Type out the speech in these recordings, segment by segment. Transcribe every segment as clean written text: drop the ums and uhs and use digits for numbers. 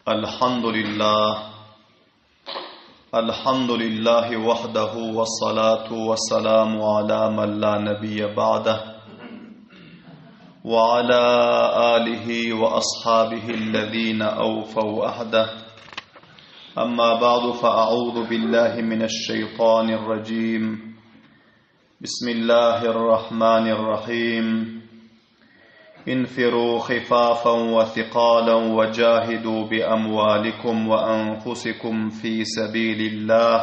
الحمد لله الحمد لله وحده والصلاة والسلام على من لا نبي بعده وعلى آله وأصحابه الذين أوفوا أحده أما بعد فأعوذ بالله من الشيطان الرجيم بسم الله الرحمن الرحيم انفروا خفافا وثقالا وجاهدوا بأموالكم وأنفسكم في سبيل الله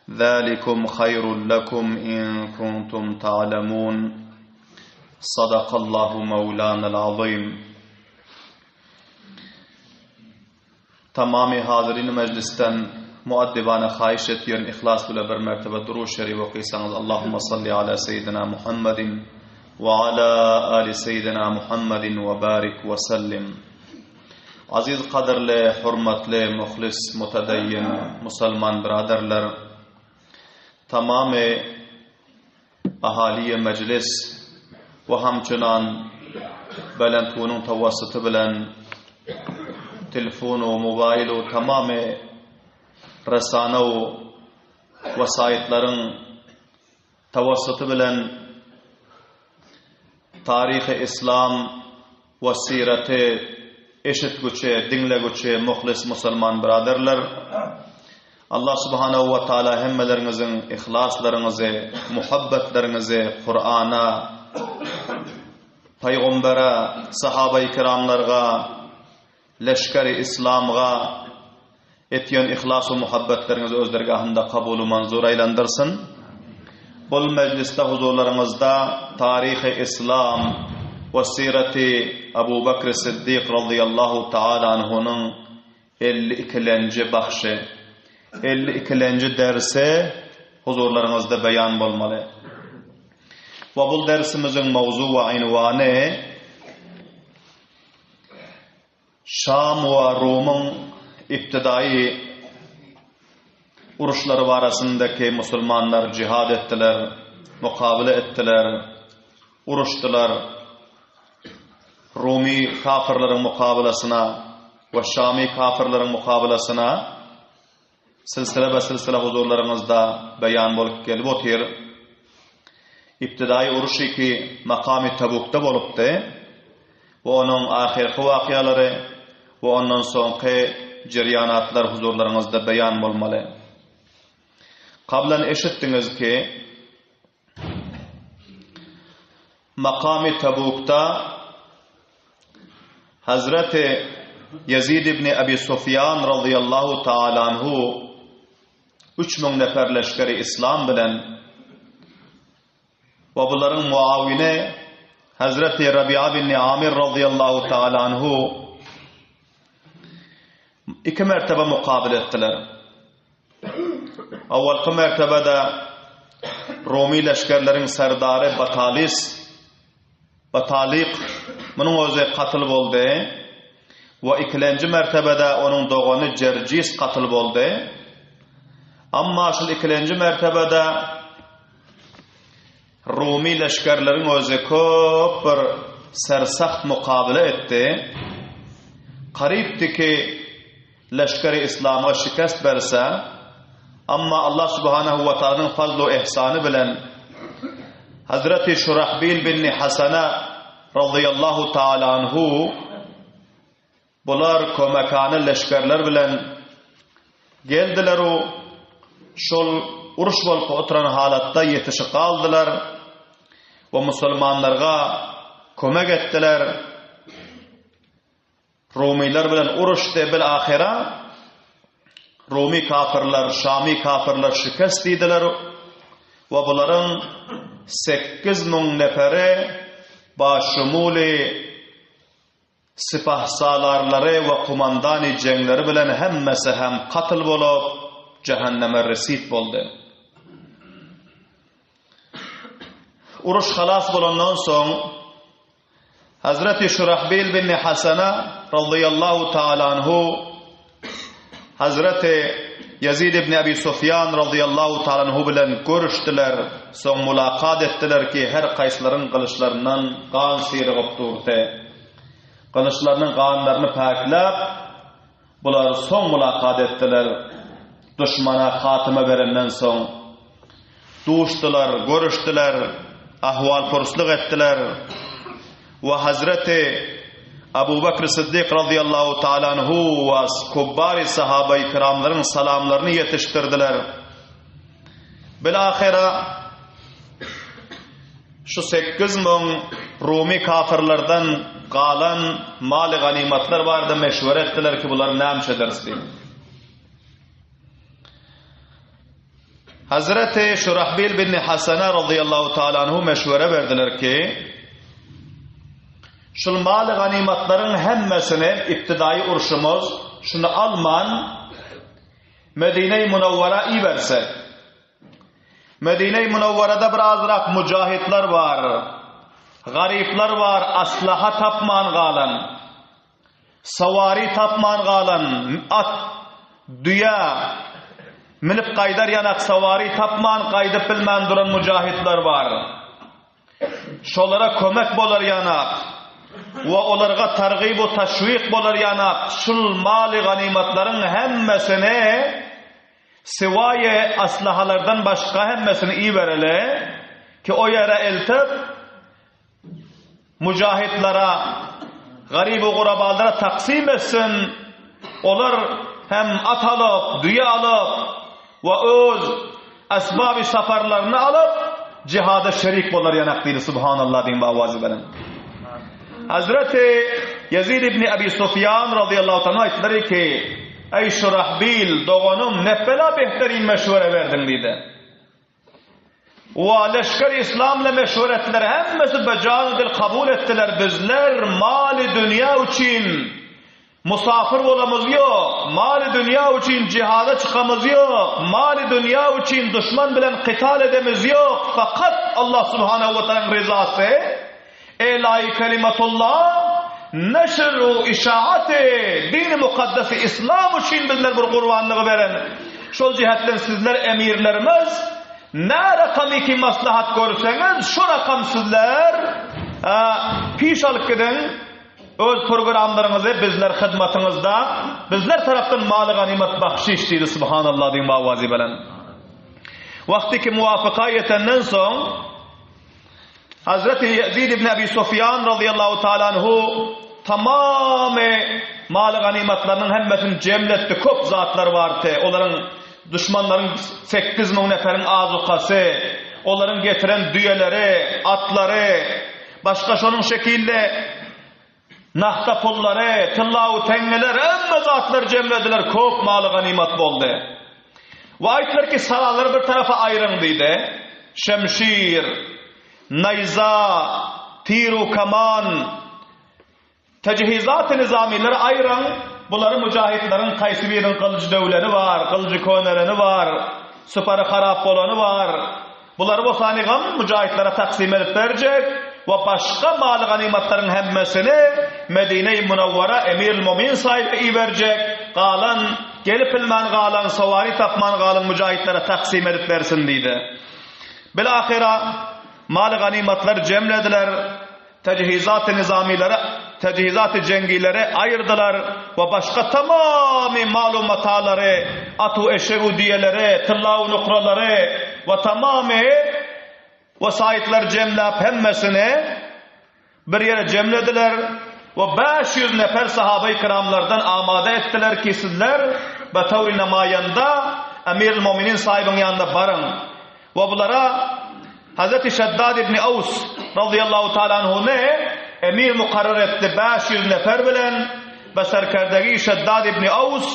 ذلكم خير لكم إن كنتم تعلمون صدق الله مولانا العظيم Tamamy hazyryny mejlisden muaddibana haýyş etýärin yhlas bile bir mertebe Durud şerif okysaňyz Allahumma salli ala seýidina Muhammedin we ala ali seýidina Muhammedin we barik we sellim. Aziz gadyrly hurmatly muhlis mutadaýyn musalman byradarlar tamamy Ahaliýe mejlis we hamçynan Belentgunyň tawassuty bilen telefon we mobaýl we tamamy resana we wesaýytlaryň tawassuty bilen taryhy islam we syraty eşitgüçi, diňlegüçi muhlis musulman byraderler! Allah subhanehu we taala hemmeleriňiziň yhlaslaryňyzy, muhabbetleriňizi Kurana, Pygambere, sahabai kiramlarga, Leşgeri Islamga etýän yhlas we muhabbetleriňizi öz dergahynda kabul-u manzur aýlandyrsyn. Bul mejlisde huzurlaryňyzda Taryhy Islam we Syreti Abu Bekri Siddik razyýallahu taala anhunyň 52-lenji bahşy, 52-lenji dersi huzurlaryňyzda beýan bolmaly. We bul dersimiziň mowzu we ynwany Şam we Rumyň ibtidaýy uruşlary barasyndaky musulmanlar jihad etdiler, mukabele etdiler, uruşdylar. Rumy kafyrlaryň mukabelasyna we Şamy kafyrlaryň mukabelasyna Silsile-be-silsile huzurlaryňyzda beýan bolup gelip otyr. Ibtidaýy uruş iki makamy Tabukda bolupdy we onuň ahyrky wakyalary we ondan soňky jerýanatlar huzurlaryňyzda beýan bolmaly. Kablan eşitdiňiz ki, Makamy Tabukda Hazreti Ýezid ibn Abi Sufýan razyýallahu taala anhu 3000 nefer leşgeri islam bilen we bularyň muawini Hazreti Rabi'a bin Amir razyýallahu taala anhu iki mertebe mukabil etdiler. Awalky mertebede Rumy leşgerleriň serdary Batalis, Batalyk, munuň özi katyl boldy we ikilenji mertebede onuň dogany Jerjis katyl boldy. Amma şul ikilenji mertebede Rumy leşgerleriň özi köp bir sersaht mukabele etdi. Garypdy ki, Leşgeri Yslama şikest berse, amma Allah subhanehu we taalanyň fazlu ihsany bilen Hazreti Şurahbil binni Hasana razyýallahu taala anhu bular kömekane leşgerler bilen geldiler u şol uruş bolup oturan halatda ýetişip galdylar we musulmanlarga kömek etdiler. Rumylar bilen uruşdy, bil-ahyra Rumy kafyrlar, Şamy kafyrlar şikest diýdiler we bularyň 8000 neferi başşumuly sipahsalarlary we kumandany jeňleri bilen hemmesi hem katyl bolup, jähenneme resit boldy. Uruş halas bolandan soň, Hazreti Şurahbil bin Hasana razyýallahu taala anhu Hazreti Ýezid ibn Abi Sufýan razyýallahu taala anhu bilen görüşdiler, soň mulakat etdiler ki, her kaýsylaryň gylyçlaryndan gan syrygyp durdy. Gylyçlarynyň ganlaryny päkläp, Bular soň mulakat etdiler. Duşmana hatyma berenden soň duşdular, görüşdiler, ahwal-purslyk etdiler we Hazreti Abu Bekr Siddik razyýallahu taala anhu we kubbary sahabaýy kiramlaryň salamlaryny ýetişdirdiler. Bilahyra şu 8000 rumy kafirlerden galan maly ganymatlar barada meşwere etdiler ki, bulary näme ederis diýip. Hazreti Şurahbil bin Hasana radıyallahu taala anhu meşwere berdiler ki, şul maly ganymatlaryň hemmesini ibtidaýy urşumyz şuny alman Medine-i Munawwara ibersek. Medine-i Munawwarada bir azrak mujahidler bar. Garyplar bar, aslaha tapman galan. Sawary tapman galan at, düýä münüp gaýdar ýanak sawary tapman gaýdyp bilmän duran mujahidler bar. Şolara kömek bolar ýanak we olarga targyb-u taşwik bolar ýanak şul maly ganymatlaryň hemmesini siwaýe aslahalardan başga hemmesini ibereli ki o ýere eltip Mujahidlere, garybu-gurabalara taksym etsin, olar hem at alyp, düýe alyp we öz esbaby saparlaryny alyp, jihada şerik bolar ýanak diýdi. Subhanallah diýiň bu awazy bilen. Hazreti Ýezid ibn Abi Sufýan razyýallahu taala aýtdylar ki, Eý Şurahbil, doganym, ne bela behterin meşwere berdiň diýdi. Wa leşger islam ile meşwür etdiler hemmesi be janu dil kabul etdiler bizler maly dünýä üçin musafir bolamyz ýok maly dünýä üçin jihada çykamyz ýok maly dünýä üçin duşman bilen kytal edemiz ýok fakat Allah subhanahu we taalaň ryzasy Elaýy kelimatullah neşr u işaaty dini mukaddesi islam üçin bizler bir gurbanlygy beren şol jihetden sizler emirlerimiz nä rakamy ki maslahat görseňiz şo rakam sizler piş alyp gidiň öz programlaryňyzy bizler hyzmatyňyzda bizler tarapdan maly ganymat bahşiş diýdi subhanallah diýiň bu awazy bilen wagty ki muwafyka ýetenden soň Hazreti Ýezid ibn Abi Sufýan razyýallahu taala anhu tamamy maly ganymatlarynyň hemmesini jemletdi, köp zatlar bardy. Olaryň duşmanlaryň 8000 neferiň azukasy, olaryň getiren düýeleri, atlary, başga şonuň şekilde Nagta pullary, tylla-u teňňeler, hemme zatlar jemlediler, köp maly ganymat boldy. We aýtdylar ki, Salalary bir tarapa aýryň diýdi. Şemşir, naýza, tir-u kaman, tejhizat-y nizamileri aýryň, bulary mujahitleriň kaýsy biriniň gylyjy döwleni bar, gylyjy köneleni bar, sypary harap bolany bar, Bulary bolsa-nygam mujahitlere taksym edip berjek we başga maly-ganymatlaryň hemmesini Medine-i Munawwara Emir-ül-Mu'minin saýyba iberjek, galan, gelip bilmän galan, sowary tapman galan mujahitlere taksym edip bersin diýdi. Bilahyra maly-ganymatlary jemlediler. Tejhizaty nizamilere, tejhizaty jeňgilere aýyrdylar we başga tamamy malu-matalary, at-u eşeg-u düýeleri, tylla-u nukralary we tamamy wesaýytlary jemläp hemmesini bir ýere jemlediler we 500 nefer sahabaýy kiramlardan amada etdiler ki sizler betawri namaýanda Emiril Mominin saýybyň ýanyna baryň We bulara Hazreti Şeddad ibn Aws razyýallahu taala anhuny emir mukarrar etdi 500 nefer bilen we serkerdegi Şeddad ibn Aws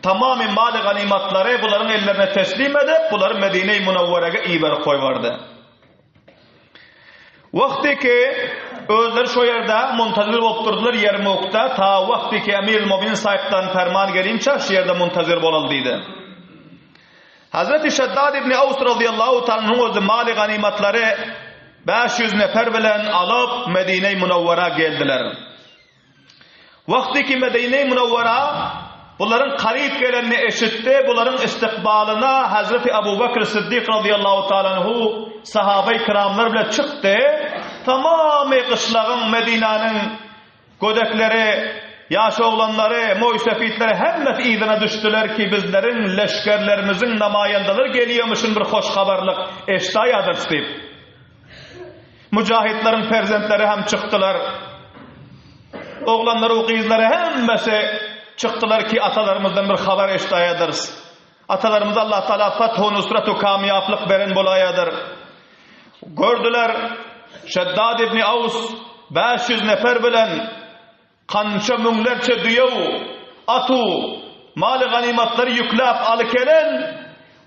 tamamy maly ganymatlary bularyň ellerine teslim edip bulary Medine-i Munawwerege iberip goýberdi. Wagty ki özleri şo ýerde muntazir bolup durdular Ýermukda ta wagty ki Emirül Muminin saýypdan ferman gelinçä şu ýerde muntazir bolaly diýdi. Hazreti Şeddad ibn Aws razyýallahu taala anhuň özi maly ganymatlary 500 nefer bilen alyp Medine-i Munawwara geldiler. Wagty ki Medine-i Munawwara bularyň karyp gelenini eşitdi, bularyň istikbalyna Hazreti Abu Bekr Siddik razyýallahu taala anhu sahabeý kiramlar bilen çykdy. Tamamy gyşlagyň Medinäniň gödekleri. Ýaş oglanlary, moý-sepitleri hemmesi yzyna düşdüler ki, bizleriň leşgerlerimiziň namaýandalary gelýärmişin bir hoş habarlyk eşdaýadyrys diýip. Mujahitleriň perzentleri hem çykdylar. Oglanlary we gyzlary hemmesi çykdylar ki, atalarymyzdan bir habar eşdaýadyrys. Atalarymyza Allah Taala fath-u nusrat-u kamýaplyk beren bolaýadyr. Gördüler, Şeddad ibn Aws 500 nefer bilen Kança müňlerçe düýe-u, at-u, maly-ganymatlary ýükläp aly kelen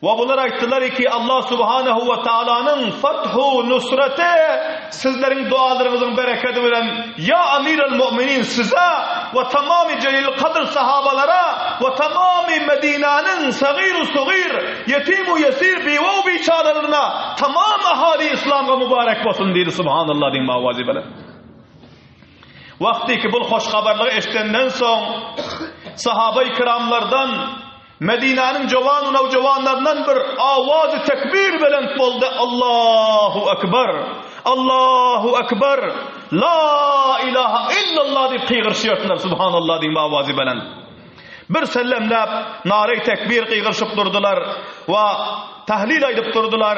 we bular aýtdylar ki, Allah subhanehu we taalanyň fathu nusreti sizleriň dualaryňyzyň berekedi bilen ýa Amiral Mu'minin size we tamamy jelil kadr sahabalara we tamamy Medinäniň sagyr-u sugyr, ýetim-u ýesir, biwe-u biçaralaryna tamam ahali yslamga mübarek bolsun diýdi subhanallah diýiň mawazy bilen. Wagtyky bul hoş habarlygy eşidenden soň, sahabaýy kiramlardan, Medinäniň jowan-u nowjuwanlaryndan bir awazy tekbir belent boldy, Allahu ekber! Allahu ekber! La ilaha illallah diýip gygyryşýardylar, Subhanallah diýip awazy belent. Bir sellemläp naraý tekbir gygyryşyp durdular we tahlil aýdyp durdular.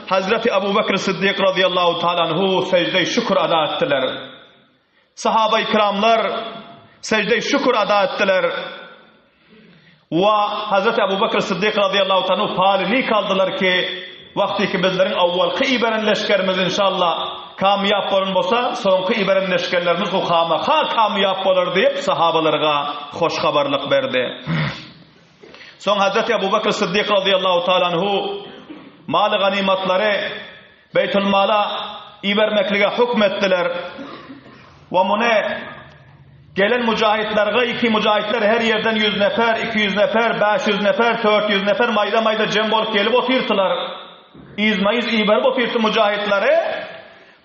Hazreti Abu Bekr Siddik razyýallahu taala anhu seždeý şükür ada etdiler. Sahabaý kiramlar seždeý şükür ada etdiler. We Hazreti Abu Bekr Siddik razyýallahu taala anhu paly nik aldylar ki, Wagtyky bizleriň awwalky iberen leşgerimiz inşallah kamýap bolan bolsa, soňky iberen leşgerlerimiz hu hamaha kamýap bolar diýip sahabalarga hoş habarlyk berdi. Soň Hazreti Abu Bekr Siddik razyýallahu taala anhu maly ganymatlary Beýtul mala ibermeklige hukm etdiler. We muny gelen mujahitlerge iki mujahitler her ýerden ýüz nefer, 200 nefer, 500 nefer, 400 nefer maýda-maýda jem bolup gelip otyrdylar. Yzma-yz iberip otyrdy mujahitleri.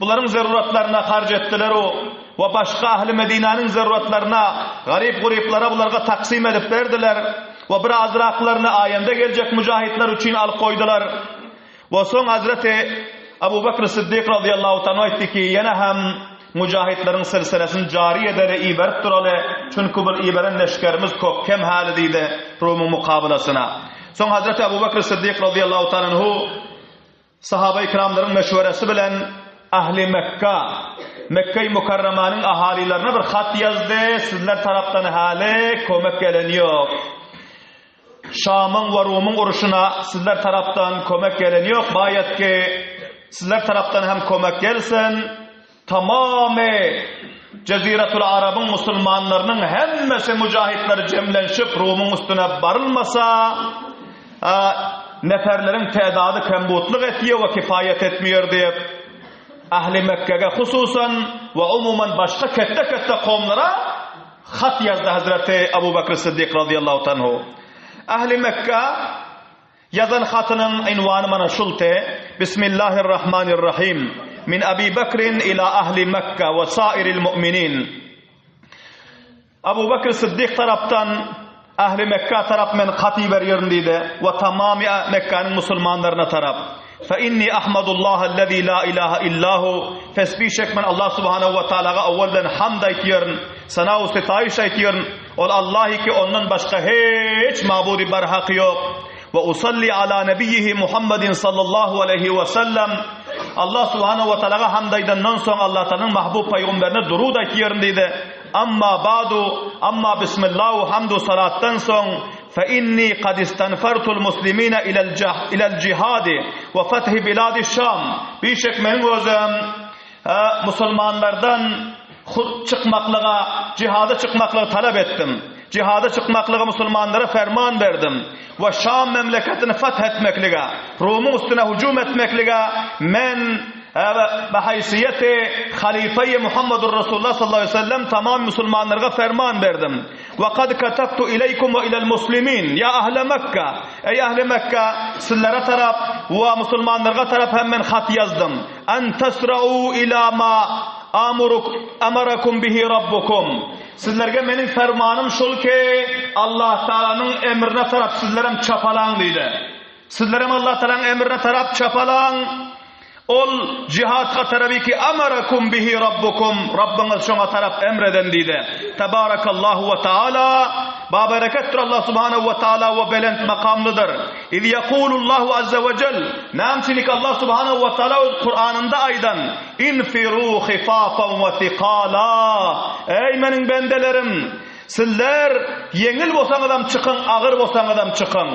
Bularyň zeruratlaryna harç etdiler u we başga ahli Medinäniň zeruratlaryna, garyp-guryplara bularga taksym edip berdiler we bir azraklaryny aýanda geljek mujahitler üçin alyp goýdular. We soň Hazreti Abu Bekr Siddik razyýallahu taala aýtdy ki, ýene hem mujahitleriň silsilesini jary edeli, iberip duraly, çünki bir iberen leşgerimiz kop kem häli diýdi Rumyň mukabylasyna. Soň Hazreti Abu Bekr Siddik razyýallahu taala anhu sahaba-i kiramlaryň meşweresi bilen Ahli Mekka, Mekge-i Mukarramanyň ahalylaryna bir hat ýazdy, sizler tarapdan häli kömek gelen ýok. Şamyň we Rumyň urşuna sizler tarapdan kömek gelen ýok, baýat ki, sizler tarapdan hem kömek gelsin, tamamy Jeziratul Arabyň musulmanlarynyň hemmesi mujahitleri jemlenşip Rumyň üstüne barylmasa, neferleriň tädady kembutlyk etýär we kifaýat etmeýär diýip, Ähli Mekgege hususan we umuman başga ketde-ketde kowumlara Hat ýazdy Hazreti Abu Bekr Siddik razyýallahu tanhu. Ähli Mekgä ýazan hatynyň ynwany mana şulty, Bismillahirrahmanirrahim. Min Abi Bekrin ila ahli Mekge we sairil mu'minin. Abu Bekr Siddik tarapdan Ähli Mekgä tarap men hat iberýärin diýdi we tamamy Mekgäniň musulmanlaryna tarap. Fe inni ahmadullaha ellezî lâ ilâhe illâ hu, Pes bişek men Allah subhanehu we tealaga owwal bilen hamd aýtýaryn, sena-u sitaýyş aýtýaryn, Ol Allahy ki ondan başga hiç mabudy barhak ýok. We usalli ala nebiyyihi Muhammedin sallallahu aleýhi we sellem, Allah subhanehu we tealaga hamd aýdandan soň Allah Taalanyň mahbub pygamberine durud aýtýaryn diýdi. Amma ba'du, amma bismillah we hamdu salatdan soň, Fe inni kad istanfartul muslimine ilel jihadi we fethi biladi Şam, Bişek meniň özüm musulmanlardan çykmaklyga, jihada çykmaklygy talap etdim. Jihada çykmaklyga musulmanlara ferman berdim we Şam memleketini feth etmeklige, Rumyň üstüne hüjüm etmeklige men be haýsyýeti halyfaýy Muhammedur Rasulullah sallallahu aleýhi we sellem tamam musulmanlarga ferman berdim. We kad katabtu ileýkum we ilel muslimin, ýa ahle Mekge, Eý ähli Mekge, sizlere tarap we musulmanlarga tarap hem men hat ýazdym. En tesra'u ila ma amuruk amarakum bihi rabbukum. Sizlerge meniň fermanym şul ki, Allah Taalanyň emrine tarap sizlerem çapalaň diýdi. Sizlerem Allah Taalanyň emrine tarap çapalaň. Ol jihatga tarabiki amarakum bihi rabbukum, Rabbyňyz şoňa tarap emr eden diýdi. Tebarakallahu we taala, Babereketdir Allah subhanehu we taala we belent makamlydyr. Iz yekulullahu azze we cel, Näme üçin ki Allah subhanehu we taala öz Kuranynda aýdan, Infiru hifafan we thiqala, Eý meniň bendelerim, sizler ýeňil bolsaňyzam çykyň, agyr bolsaňyzam çykyň.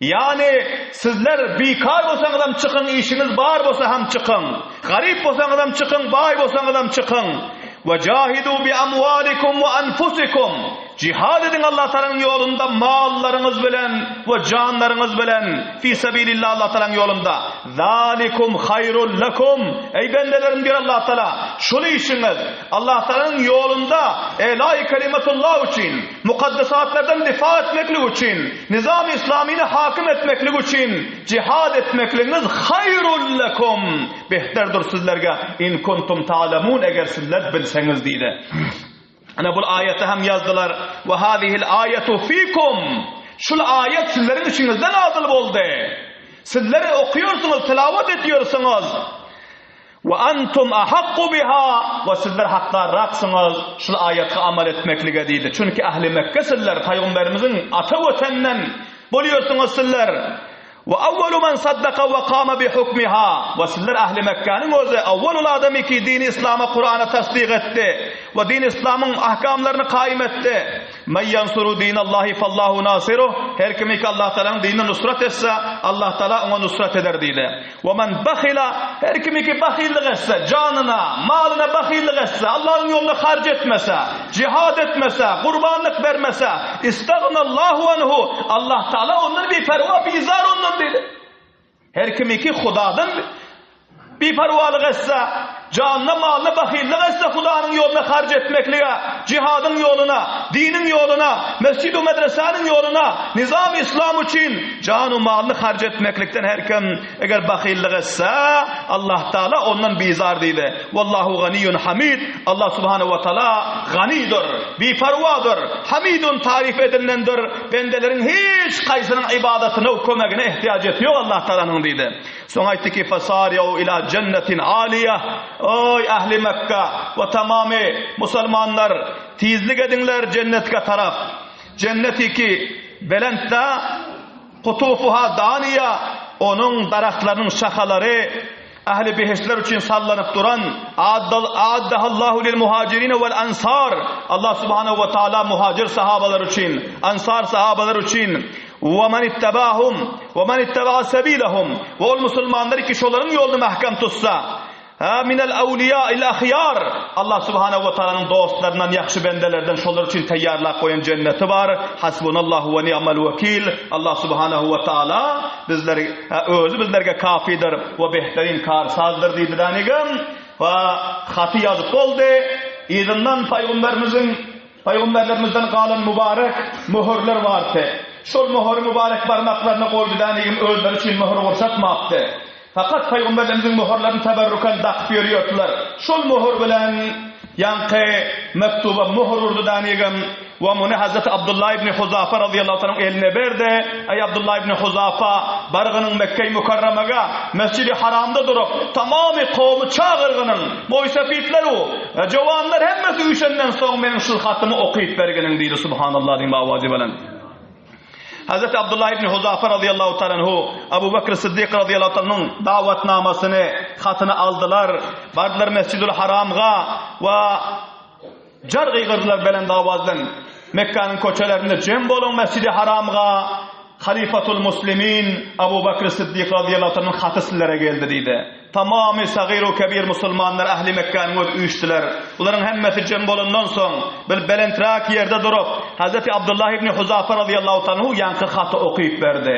Ýagny, sizler bikar bolsaňyzam çykyň, işiňiz bar bolsa hem çykyň. Garyp bolsaňyzam çykyň, baý bolsaňyzam çykyň. We jahidu bi amwalikum we anfusikum. Jihad ediň Allah Taalanyň ýolunda mallaryňyz bilen we janlaryňyz bilen fi sabilillah Allah Taalanyň ýolunda. Zalikum haýrul lekum. Eý bendelerim diýer Allah Taala, şul işiňiz Allah Taalanyň ýolunda elaý kelimetullah üçin Mukaddesatlardan difa etmeklik üçin, nizam-y islamyny hakim etmeklik üçin jihad etmekligiňiz haýrul lekum, behterdir sizlerge, in kuntum ta'lemun, eger sizler bilseňiz diýdi. Ana bul aýaty hem ýazdylar, we hazihil aýatu fikum, şul aýat sizleriň içiňizde nazyl boldy. Sizler okuýarsyňyz, tilawat etýärsiňiz. We antum ahakku biha, we sizler hakdarraksyňyz şul aýatga amal etmeklige diýdi. Çünki ähli Mekge sizler Pygamberimiziň ata weteninden bolýarsyňyz sizler. We awwalu men saddaka we kama bi hukmiha, we sizler ähli Mekgäniň özi awwalul adamy ki dini islama Kurana tasdyk etdi we dini islamyň ahkamlaryny kaýym etdi. Men ýansuru dinallahi fallahu nasiruh, her kim ki Allah Taalanyň dinine nusrat etse, Allah Taala oňa nusrat eder diýdi. We men bahyla, her kim ki bahyllyk etse, janyna, malyna bahyllyk etse, Allahnyň ýolunda harç etmese, jihad etmese, gurbanlyk bermese, istagnallahu anhu, Allah Taala ondan biperwa, bizar ondan diýdi. Her kim ki Hudadan biperwalyk etse, janyna, malyna bahyllyk etse, Hudanyň ýoluna harç etmeklige, jihadyň ýoluna, diniň ýoluna, mesjid-u medresäniň ýoluna, nizam-y yslam üçin jan-u malyny harç etmeklikden her kim eger bahyllyk etse, Allah Taala ondan bizar diýdi. Wallahu ganiýun hamid. Allah subhanahu we taala ganydyr, biparwadyr, hamidun taryp edilendir. Bendeleriň hiç haýsynyň ybadatyna we kömegine ehtiýajeti ýok Allah Taalanyň diýdi. Soň aýtdy ki, Fasari'u ila jennetin aliýe, Oý, ähli Mekge we tamamy musulmanlar, tizlik ediňler jennetge tarap. Jenneti ki, belentde, kutufuha daniýe, onuň daragtlarynyň şahalary ähli behiştler üçin sallanyp duran, Addahallahu lil muhajirine wel ansar, Allah subhanahu we taala muhajir sahabalar üçin, ansar sahabalar üçin, Wa men ittabahum we men ittaba sebilehum we ol musulmanlar ki şolaryň ýoluny mähkem tutsa, ha minel awliýail ahýar Allah subhanahu we taalanyň dostlaryndan ýagşy bendelerden şolar üçin taýýarlap goýan jenneti bar. Hasbunallahu we ni'mel wekil. Allah subhanahu we taala bizleri özi bizlerge kafidir we behterin karsazdyr diýdi dänigem we haty ýazyp boldy. Yzyndan pygamberimiziň Pygamberlerimizden galan mübarek möhürler bardy. Şol möhüri mübarek barmaklaryna goýdy dänigim özleri üçin möhür gurşatmapdy. Fakat pygamberlerimiziň möhürlerini teberruken dakyp ýörýärdiler. Şol möhür bilen ýaňky mektuba möhür urdy dänigim we muny Hazreti Abdullah ibn Huzafa razyýallahu taala eline berdi. Eý Abdullah ibn Huzafa, bargynyň Mekge-i Mükerremege, Mesjidi Haramda durup, tamamy kowmy çagyrgynyň, Moýsefitler-u, jowanlar hemmesi üýşenden soň meniň şul hatymy okyp berginiň diýdi Subhanallah diýiň owazy bilen. Hazreti Abdullah ibn Huzafa razyýallahu taala anhu Abu Bekr Siddik razyýallahu taala anhuň dawatnamasyny, hatyny aldylar. Bardylar Mesjidül Haramga we jar gygyrdylar belent owaz bilen. Mekganyň köçelerinde jem boluň Mesjidi Haramga Halifatul Muslimin Abu Bekr Siddik razyýallahu taala anhuň haty sizlere geldi diýdi. Tamamy sagyr-u kebir musulmanlar ähli Mekgäniň özi üýşdüler. Bularyň hemmesi jem bolandan soň, bir belenträk ýerde durup, Hazreti Abdullah ibn Huzafa razyýallahu taala anhu ýaňky haty okyp berdi.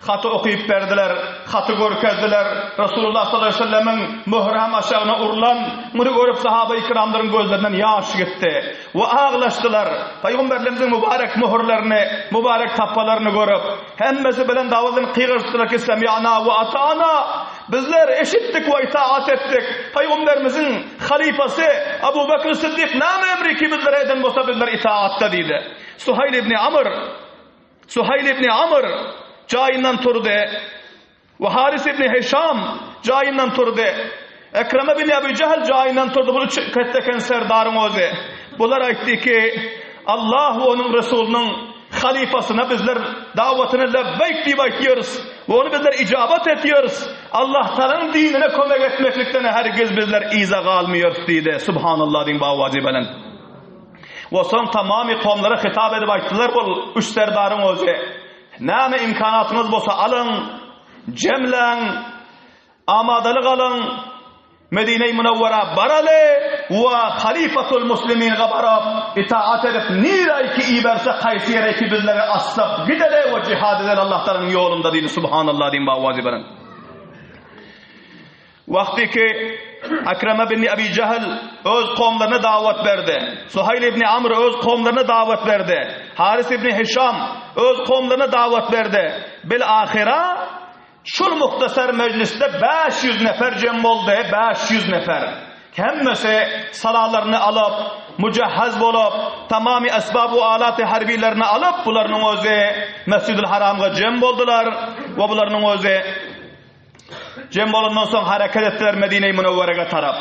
Haty okyp berdiler, haty görkezdiler. Resulullah sallallahu aleýhi we sellemiň möhüri hem aşagyna urlan. Muny görüp sahaba-i kiramlaryň gözlerinden ýaş gitdi we aglaşdylar. Pygamberlerimiziň mübarek möhürlerini, mübarek tapalaryny görüp, hemmesi belent owaz bilen gygyryşdylar ki, Semi'na we ata'na! Bizler eşitdik we itaat etdik. Pygamberimiziň halypasy Abu Bekr Siddik näme emri ki bizlere eden bolsa bizler itaatda diýdi. Suhaýl ibn Amr Suhaýl ibn Amr jaýyndan turdy we Haris ibn Hişam. Jaýyndan turdy. Ekreme bin Ebu Jehl jaýyndan turdy, bu üç ketdeken serdaryň özi. Bular aýtdy ki, Allah we onuň Resulynyň halyfasyna bizler dawatyna lebbeýk diýip aýtýarys we ony bizler ijabat etýäris. Allah Tagalaň dinine kömek etmeklikden hergiz bizler yza galmaýarys diýdi. Subhanallah diýiň bawazy belent. We soň tamamy kowumlara hitap edip aýtdylar bul üç serdaryň özi, Näme imkanatyňyz bolsa alyň, jemläň, Amadalyk alyň, Medine-i Münewwerä baraly we Halyfatul Musliminge baryp, itaat edip, nirä ki iberse, haýsy ýere ki bizleri atsa, gideli we jihad edeli Allah Tagalaň ýolunda diýdi. Subhanallah diýiň bawazy bilen. Wagty ki Akrama ibn Abi Jahl öz kowumlaryna dawat berdi. Suhaýl ibn Amr öz kowumlaryna dawat berdi. Haris ibn Hişam öz kowumlaryna dawat berdi. Bil ahyra Şul muhtasar mejlisde 500 nefer jem boldy, 500 nefer. Hemmesi salalaryny alyp, mujahhaz bolup, tamamy esbab we alaty harbilerini alyp, bularynyň özi Mesjidül Haramga jem boldular we bularynyň özi jem bolandan soň hereket etdiler Medine-i Münewwerege tarap.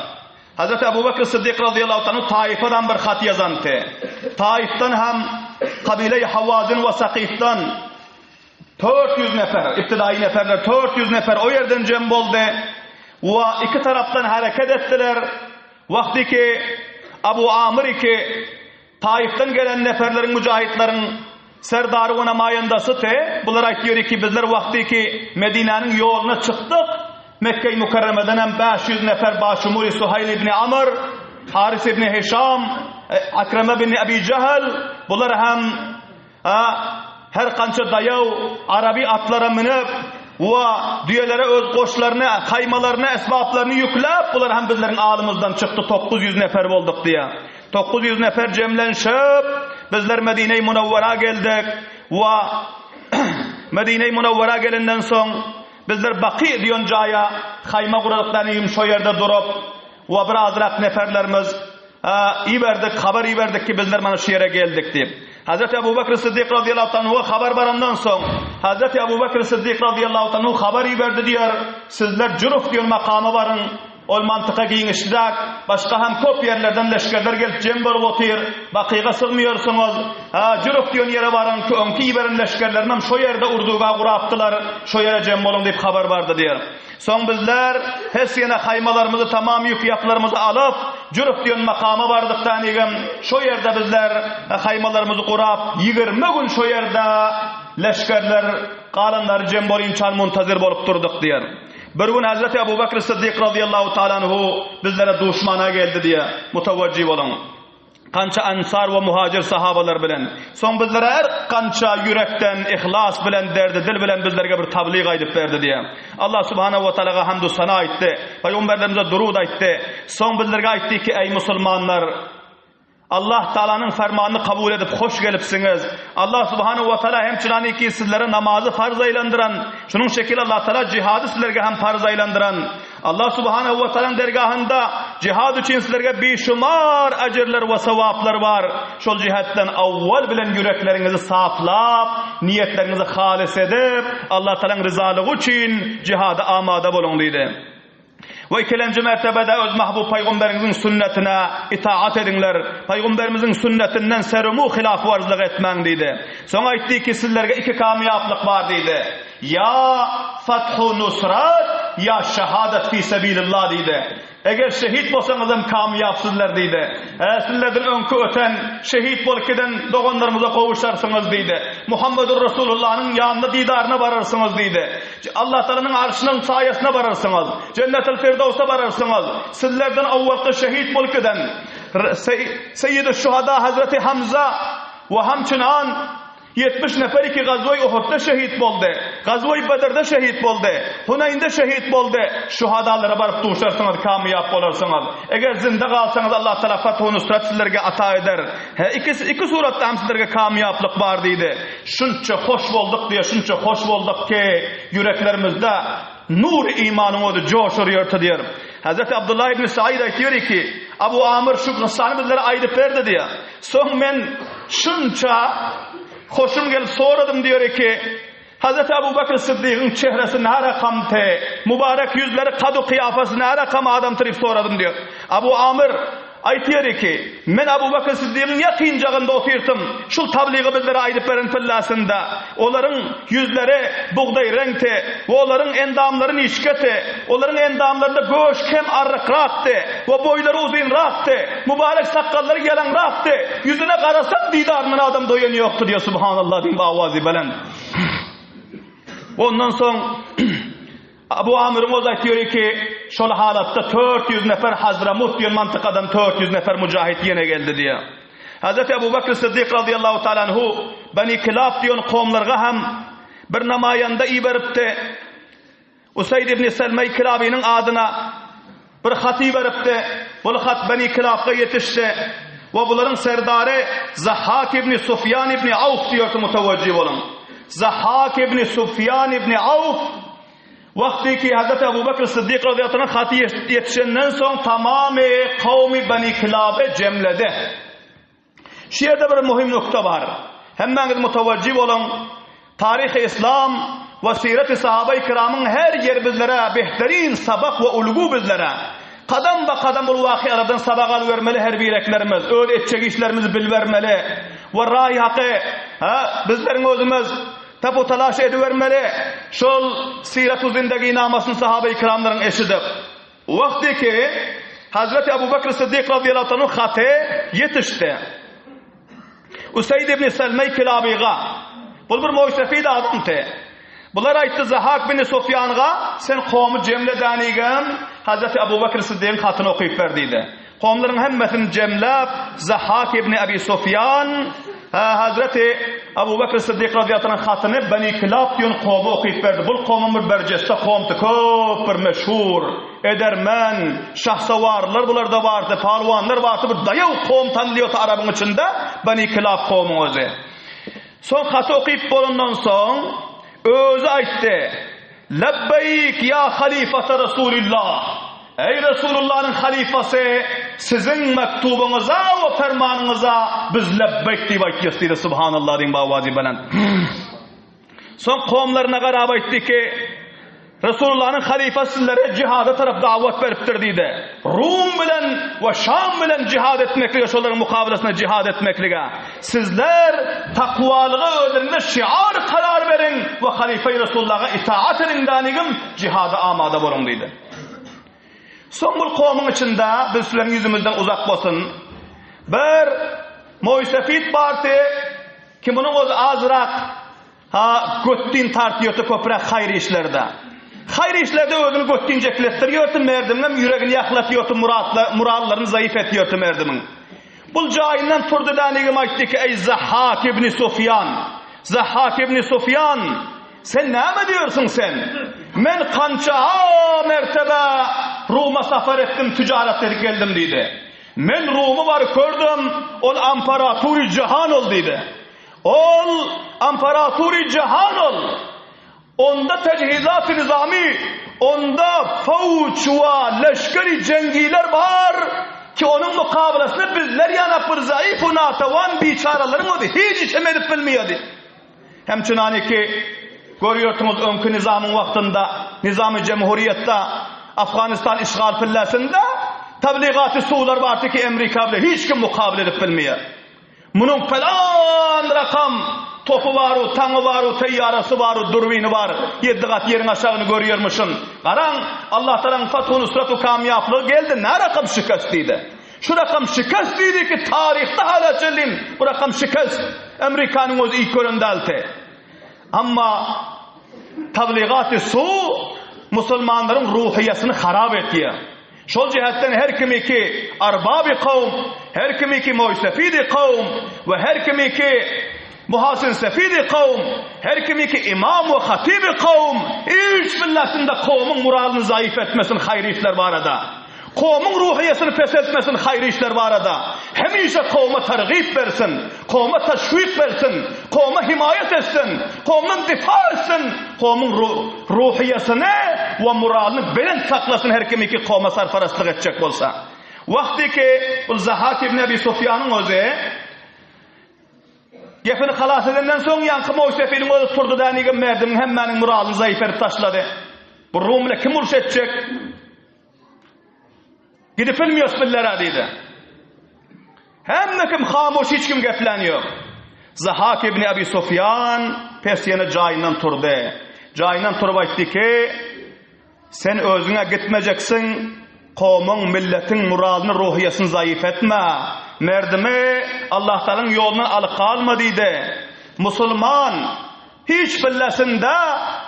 Hazreti Ebu Bekr Siddik razyýallahu anhu Taýyfadan bir hat ýazandy. Taýyfdan hem kabile-i Hawazin we Sakifdan 400 nefer, ibtidaýy neferler 400 nefer o ýerden jem boldy we iki tarapdan hereket etdiler. Wagty ki Abu Amr iki Taýyfdan gelen neferleriň müjahitleriň serdary we namaýandasy te, bular aýtýar ki bizler wagty ki Medinäniň ýoluna çykdyk, Mekge-i Mükerremeden hem 500 nefer başumuri Suhaýl ibn Amr, Haris ibn Hişam, Akreme ibn Abi Jahl, bular hem A her kança daýaw araby atlara münüp we düýelere öz goşlaryny, haýmalaryny, esbaplaryny ýükläp, bular hem bizleriň alymyzdan çykdy, 900 nefer bolduk diýýär. 900 nefer jemlenşip, bizler Medine-i Munawwara geldik we Medine-i Munawwara gelenden soň, bizler Baky diýen jaýa haýma guradyk, dänim şo ýerde durup we bir azrak neferlerimiz Iberdik, habar iberdik ki, bizler mana şu ýere geldik diýip. Hazreti Abu Bekr Siddik razyýallahu anhuwa habar barandan soň, Hazreti Abu Bekr Siddik razyýallahu anhu habar iberdi diýer, sizler Juruf diýen makama baryň, ol mantyka giňişräk, başga hem köp ýerlerden leşgerler gelip jem bolup otyr, Bakyga sygmýarsyňyz, ha, Juruf diýen ýere baryň ki, öňki iberen leşgerlerimem şo ýerde urduga gurapdylar, şo ýere jem boluň diýip habar bardy diýer. Soň bizler pes ýene haýmalarymyzy tamam ýük-ýaplarymyzy alyp, Jürf diýen makama bardyk dänigem, şo ýerde bizler haýmalarymyzy gurap, 20 gün şo ýerde leşgerler galanlary jem bolynçan muntazir bolup durduk diýer. Bir gün Hazreti Abu Bekr Siddik razyýallahu taala anhu bizlere duşmana geldi diýer. Mutawajjy boluň. Kança ensar we muhajir sahabalar bilen, soň bizlere her kança ýürekden, yhlas bilen, derdi dil bilen bizlerge bir tablyg aýdyp berdi diýýär. Allah subhanahu we taalaga hamdu sana aýtdy, pygamberlerimize durud aýtdy. Soň bizlerge aýtdy ki, eý musulmanlar, Allah Taalanyň fermanyny kabul edip hoş gelipsiňiz. Allah subhanahu we taala hem çynany ki sizlere namazy farz aýlandyran, şunuň şekil Allah Taala jihady sizlerge hem farz aýlandyran. Allah subhanahu we taalaň dergahynda jihad üçin sizlerge bişumar ejirler we sawaplar bar. Şol jihetden awwal bilen ýürekleriňizi saplap, niýetleriňizi halys edip, Allah taalaň ryzalygy üçin jihada amada boluň diýdi. We ikilenji mertebede öz mahbub paýgamberiňiziň sünnetine itaat ediňler. Paýgamberimiziň sünnetinden serumu hilafwarzlyk etmäň diýdi. Soň aýtdy ki, sizlerge iki kamýaplyk bar diýdi. Ýa fathu nusrat, ýa şahadat fi sebilillah diýdi. Eger şehit bolsaňyzam kamýap sizler diýdi. Hä, sizlerden öňki öten, şehit bolup giden doganlaryňyza gowuşarsyňyz diýdi. Muhammedur Resulullanyň ýanyna didaryna bararsyňyz diýdi. Allah Tagalanyň arşynyň saýasyna bararsyňyz. Jennetil Firdawsa bararsyňyz. Sizlerden owalky şehit bolup giden Seýýidüş Şuhada Hazreti Hamza we hamçynan 70 nefer iki Gazwa-i Uhudda şehit boldy, Gazwa-i Bedrde şehit boldy, Huneýnde şehit boldy. Şuhadalara baryp duşarsyňyz, kamyýap bolarsyňyz. Eger zinde galsaňyz Allah Tagala fathu nusrat sizlerge ata eder. He, ikisi iki suratda hem sizlerge kamyýaplyk bar diýdi. Şunça hoş bolduk diýe, şunça hoş bolduk ki, ýüreklerimizde Nury imanyň ody joş urýardy diýer. Hazreti Abdullah ibn Said aýtýar ki, Abu Amr şu kyssany bizlere aýdyp berdi diýer. Soň men şunça hoşum gelip soradym diýer ki, Hazreti Abu Bekr Syddygyň çehresi nä rakamty, mübarek ýüzleri kadu kyýafasy nä rakam adamty diýip soradym diýýär. Abu Amir aýtýar ki, Men Abu Bekr Syddygyň ýakynjagynda otyrtym, şul tablygy bizlere aýdyp beren pillasynda, olaryň ýüzleri bugdaý reňkdi we olaryň endamlary nişketi, olaryň endamlarynda göş kem arrykrakdy we boýlary uzynrakdy, mübarek sakgallary ýalaňrakdy, ýüzüne garasaň didaryndan adam doýan ýokdy diýýär, Subhanallah diýip awazy belent. Ondan soň Abu Amyryň özi aýtýar ki, şol halatda 400 nefer Hazramut diýen mantykadan 400 nefer mujahid ýene geldi diýýär. Hazreti Abu Bakr Siddik radiyallahu ta'ala anhu Bani Kilab diýen kowumlarga hem bir namaýanda iberipdi. Usaýd ibn Selmeý Kilabynyň adyna bir hat iberipdi. Bul hat Beni Kilabga ýetişdi we bularyň serdary Zahhak ibn Sufýan ibn Awf diýerdi mutawajjy boluň. Zahhak ibn Sufýan ibn Awf wagty ki Hazreti Abu Bekr Siddik razyýallahu anh haty ýetişenden soň tamamy kowmy Beni Kilaby jemledi. Şu ýerde bir möhüm nukta bar. Hemmäňiz mutawajjy boluň. Taryhy yslam we sireti sahabai kiramyň her ýeri bizlere behterin sabak we ulgu bizlere. Kadam ba kadam bul wakyalardan sabak alybermeli her bireklerimiz, öz etjek işlerimizi bilibermeli we raý haky ha bizleriň özümiz tapu talaş edibermeli şol siretu zindeginamasyny sahabai kiramlaryň eşidip. Wagty ki, Hazreti Abu Bekr Siddik razyýallahu anhu haty ýetişdi. Usaýd ibn Selmeý Kilabyga, Bul bir moýsefid adamdy. Bular aýtdy Zahak bin Sufýanga, sen kowmy jemle dänigem, Hazreti Abu Bekr Siddigiň hatyny okyp ber diýdi. Kowumlaryň hemmesini jemläp, Zahak ibn Abi Sufýan Hazreti Abu Bekr Siddik razyýallahu anh hatyny Beni Kilab diýen kowuma okyp berdi. Bul kowumam bir berjeste kowumdy, köp bir meşhur, edermen, şahsawarlar bularda bardy, palwanlar bardy, bir daýaw kowum tanylýardy arabyň içinde, Beni Kilab kowumyň özi. Soň haty okyp bolandan soň, özi aýtdy, Lebbeýk ýa halyfata Resulillah! Eý Resulullanyň halyfasy, siziň mektubyňyza we permanyňyza biz lebbeýk diýip aýtýas diýdi. Subhanallah diýiň bawazy belent. Soň kowumlaryna garap aýtdy ki, Resulullanyň halyfasy sizlere jihada tarap dawat beripdir diýdi. Rum bilen we Şam bilen jihad etmeklige, şolaryň mukabylasyna jihad etmeklige. Sizler takwalyga özleriňize şiar karar beriň we halyfai Resulullaha itaat ediň dänigim jihada amada boluň diýdi. Soň bul kowumyň içinde biz sizleriň ýüzümizden uzak bolsun bir moýsefit bardy ki munuň özi azrak ha götdin tartýardy köpräk haýyr işlerde. Haýyr işlerde özüni götdin jekletdirýärdi merdimiňem ýüregini ýahlatýardy murallaryny zaýyf etýärdi merdimiň. Bul jaýyndan turdy dänigim aýtdy ki eý Zahhak ibni Sufýan Zahhak ibni Sufýan Sen näme diýersiň sen? Men kança mertebe Ruma safar etdim, tijarat edip geldim diýdi. Men Rumy baryp gördüm, ol amparatury jahan ol diýdi. Ol amparatury jahan ol. Onda tejhizaty nizami, onda fawç we leşgeri jengiler bar ki onuň mukabylasyna bizler ýanak bir zaif we natawan biçaralaryň özi hiç işem edip bilmeýärdi. Hem çynanyki, görýärsiňiz öňki nizamyň wagtynda, nizamy jemhuriýetde, Afganistan işgal pillesinde tabligaty suwlar bardy ki Emrika bile hiç kim mukabyl edip bilmeýär. Munuň pylan rakam topy bar-u, taňy bar-u, teýýarasy bar-u, durbini bar, ýeddi gat ýeriň aşagyny görýärmişin. Garaň, Allatagalaň fathu nusratu kamýaplygy geldi, nä rakam şikest diýdi. Şu rakam şikest diýdi ki, taryhda hala çenli bu rakam şikest. Amerikanyň özi ilk gören däldi. Amma tabligaty su musulmanlaryň ruhyýasyny harap etýär. Şol jähetden her kimiki arbaby kowm, her kimiki moýsefidi kowm we her kimiki muhasin sefidi kowm, her kimiki imam we hatyby kowm hiç billasynda kowumyň moralyny zaýyf etmesin haýyr işler barada. Kowumyň ruhyýetini peseltmesin haýyr işler barada. Hemişe kowuma targyp bersin, kowuma teşwik bersin, kowuma himaýat etsin, kowumdan difa etsin, kowumyň ruhyýetini we moralyny belent saklasyn her kimiki kowuma sarparastlyk etjek bolsa. Wagtyky bul Zahak ibn Abi Sufýanyň özi. Gepini halas edenden soň ýaňky moýsefiliň özi turdy dänigem merdimiň hemmäniň muralyny zaýyp edip taşlady. Bu Rum bile kim uruş etjek? Gidip bilmiýos bizler-ä diýdi. Hemme kim hamoş hiç kim geplän ýok. Zahak ibn Abi Sufýan pes ýene jaýyndan turdy. Jaýyndan turup aýtdy ki, Sen özüň-ä gitmejeksiň, kowmuň, milletiň muralyny, ruhyýetini zaýyf etme. Merdimi Allahtagalaň ýolundan alyp galma diýdi. Musulman hiç billesinde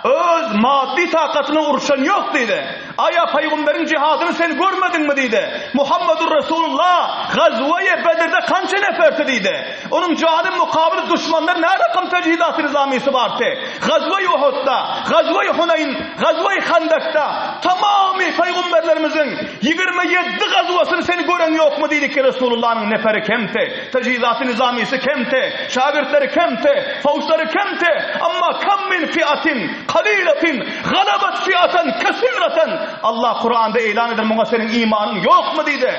öz maddy takatyna urşan ýok diýdi. Aýa pygamberiň jihadyny sen görmediňmi diýdi. Muhammedur Resulullah gazwaýy Bedirde kança neferdi diýdi. Onuň jany mukabyl duşmanlar nä rakam tejhizaty nizamysy bardy. Gazwaýy Uhudda, Gazwaýy Hunaýn, Gazwaýy Handakda tamamy pygamberlerimiziň 27 gazwasyny sen gören ýokmy diýdi ki Resulullanyň neferi kemdi, tejhizaty nizamysy kemdi, şagirtleri kemdi, fawçlary kemdi, amma kam min fiatin kalilatin galabat fiatan kesiratan Allah Kuranda eýlan eder muňa seniň imanyň ýokmy diýdi.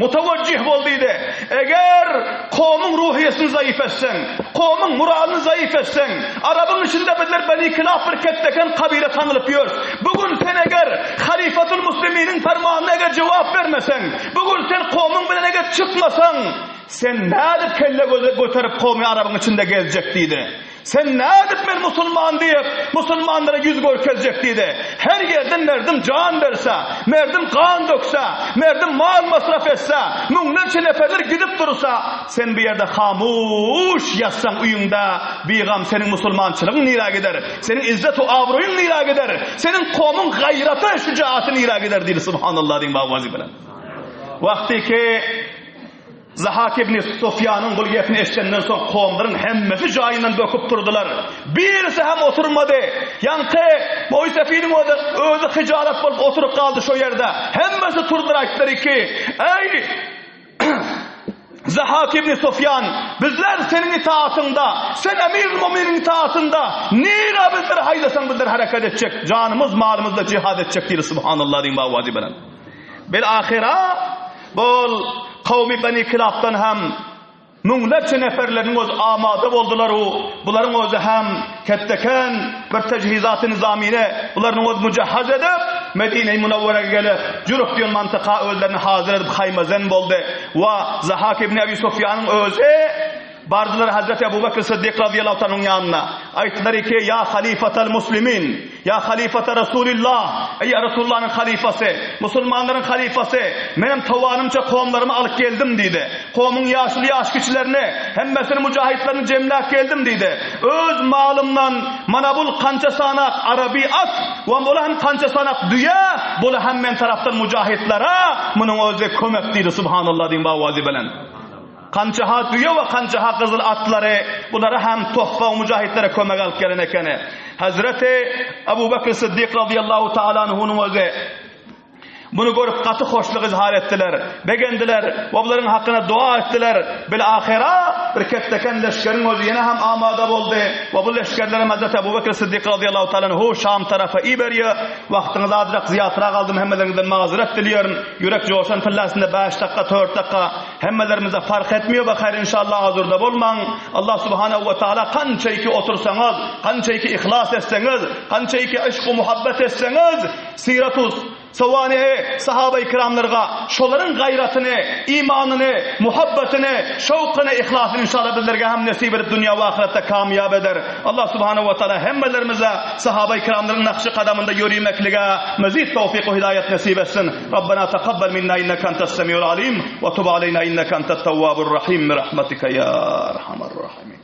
Mutawajjih bol diýdi. Eger kowmuň ruhyýetini zaýyf etseň, kowmuň moralyny zaýyf etseň, arabyň içinde bizler Beni Kilab bir ketdeken kabile tanylyp ýörüs. Bu gün sen eger Halifatul Musliminiň permanyna eger jogap bermeseň, bu gün sen kowmuň bilen eger çykmasaň, sen nädip kelle göterip kowmy arabyň içinde gezjek diýdi. Sen nädip men musulman diýip, musulmanlara ýüz görkezjek diýdi. Her ýerde merdim jan berse, merdim gan dökse, merdim mal masraf etse, müňlerçe neferler gidip dursa, sen bu ýerde hamuş ýatsaň öýüňde, bigam seniň musulmançylygyň nirä gider, seniň izzet-u abraýyň nirä gider, seniň kowmuň gaýraty, şujaaty nirä gider diýdi. Subhanallah diýiň bawazy bilen. Wagty ki Zahak ibn Sufýanyň bul gepini eşidenden soň kowumlaryň hemmesi jaýyndan böküp turdular. Birisi hem oturmady. Ýaňky Moýsefiniň özi, özi hyjalat bolup oturyp galdy şo ýerde. Hemmesi turdular aýtdylar ki, Eý, Zahak ibn Sufýan, bizler seniň itaatyňda, sen Emirül Muminiň itaatynda, nirä bizleri haýdasaň bizler hereket etjek, janymyz, malymyzla jihad etjek diýdi, Subhanallah diýiň bawazy bilen. Bil ahyra bol kowmy Beni Kilabdan hem müňlerçe neferleriniň özi amada boldular u bularyň özi hem ketdeken bir tejhizaty nizamine bularyň özi mujahhaz edip Medine-i Munawwara gelip Juruf diýen mantyka özlerini hazir edip haýmazen boldy we Zahak ibn Abi Sufýanyň özi bardylar Hazreti Abu Bekr Siddik razyýallahu taala ýanyna aýtdylar ki ýa halifatal muslimin Ýa halyfata Resulillah, eý Resulullanyň halyfasy, musulmanlaryň halyfasy, menem tawanymça kowumlarymy alyp geldim diýdi. Kowumyň ýaşuly ýaşkiçilerini, hemmesini mujahytlaryny jemläp geldim diýdi. Öz malymdan mana bul kança sanak araby at we bula hem kança sanak düýe, bula hem men tarapdan mujahytlara munuň özi kömek diýdi. Subhanallah diýiň bawazy bilen. Kança-ha düýe we kança-ha gyzyl atlary, bulary hem tohfa mujahitlere kömek alyp gelen ekeni. Hazreti Abu Bekr Siddik radiyallahu taala anhunyň özi muny görüp gaty hoşluk izhar etdiler, begendiler we bularyň hakyna dua etdiler. Bil ahyra bir ketdeken leşgeriň özi ýene hem amada boldy we bu leşgerleri Hazreti Abu Bekr Siddik radiyallahu taala anhu Şam tarapa iberýär. Wagtyňyzy azrak zyýatrak aldym, hemmeleriňizden mazyrat dilýärin. Ýürek joşan pillasynda bäş dakga, tört dakga Hemmelerimize fark etmiyor be haýr inşallah azurda bolmaň Allah subhanahu we taala kançaiki otursaňyz kançaiki ihlas etseňiz kançaiki yşk muhabbet etseňiz siratus sawanihi sahaba ikramlarga şolaryň gaýratyny imanyny muhabbatyny şowkyny ihlasyny inşallah bizlerge hem nesip edip dünýä we ahyretde kamyýap eder Allah subhanahu we taala hemmelerimize sahaba ikramlaryň nakşy kadamynda ýöremeklige mezid towfik we hidaýat nesip etsin Rabbena takabbal minna inneke entes semiul alim we tub aleyna inneke entet tewwabur rahim bi rahmetike ya erhamer rahimin.